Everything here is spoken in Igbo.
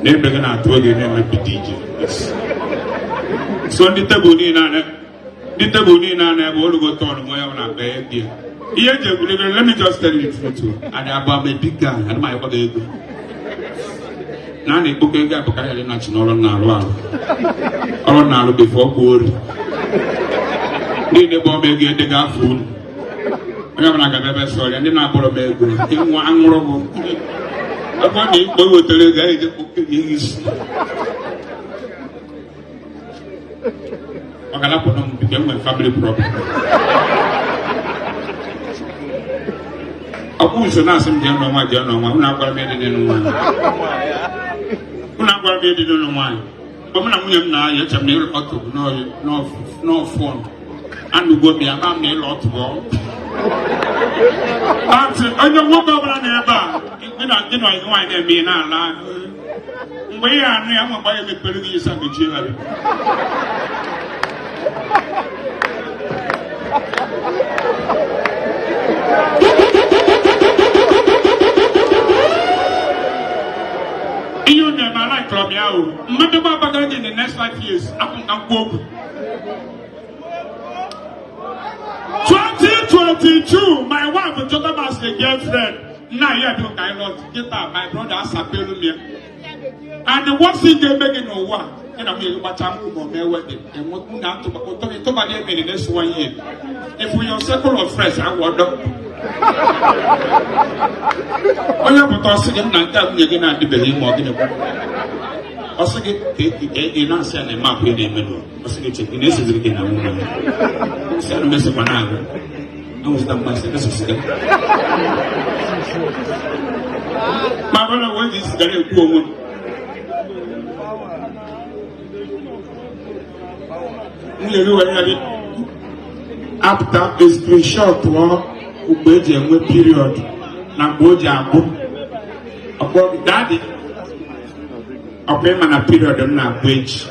Na ebe gị na-atụ oge na-emebi DJ. So ndị tebụl niile a ndị tebụl niile a na-ebe olugo turn m onye ọbụla kpee ego ya. Ihe eji egwuregwu, let me just tell you the truth o. And abụ am a big guy, adị m ayọkwa gị ego. Na a na-ekpokọ ego a bụ ka anyị na-achị n'ọrụ na-arụ arụ. Ọrụ na-arụ before ọkụ ori. Niile bụ ọma ego edega afọ unu. Onye ọbụla ga ebe sọrọ ya, ndị na-akpọrọ m ego, ịnwụ anwụrụ m. Ọ bụrụ na ikpo wetara ego, anyị eje kpokọ gị isi. Ọ ga-alapụ na m biko enwere family problem. Ọ bụ nso na-asị m jee n'ọnwa jee n'ọnwa, unu agwara m ịdị n'ịnụ nwaanyị. Unu agwara m ịdị n'ịnụ nwaanyị. Mgbe mụ na nwunye m na-aya, eche m na ịlụ ọtụ bụ n'ọfọn. Anụgo m ya, ma m na ịlụ ọtụ bụ ọrụ. Asị, onye nwoke ọbụla nọ ebe a, gị na gị na nwaanyị na-eme ihe na-ala. Mgbe ị anụ ya, nwa mgbe ya emepere gị ịsa mechie ha. Ihe unu eme ala kọrọ m ya o. Mmadụ gba agbagara gị in the next 5 years, akwụ nka nkwụ okwu. 2022, my wife chọta m as a girlfriend. Nna ya dị ka anyị lọt. Kịta, my brother asapelu m ya. And the worst thing ga-eme gị n'ụwa, gị na nwunye gị gbacha nkwụ ma ọ mee wedding, enwe na ịtụba eme the next one year. If your circle of friends awọdọ. Onye pụta ọsị gị m na nke a nwunye gị na-adịbeghị ma ọ gịnị kwa. Ọsị gị ka ị na-asị ya na eme akwụ ị na-eme n'ụwa. Ọsị gị che ị na-eseziri gị na nwunye ya. Sị ya na mesikwa na-agụ. Anwụzịta mmasị esi siga. Ma bụrụ na wee ji sigara ekwu onwe m. Nwunye gị were ya gị apụta screenshot ọ mgbe eji enwe period na mgbe o ji agwụ. Ọkpọ gị, "Daddy, ọkwa ịma na period m na-agwụ echi."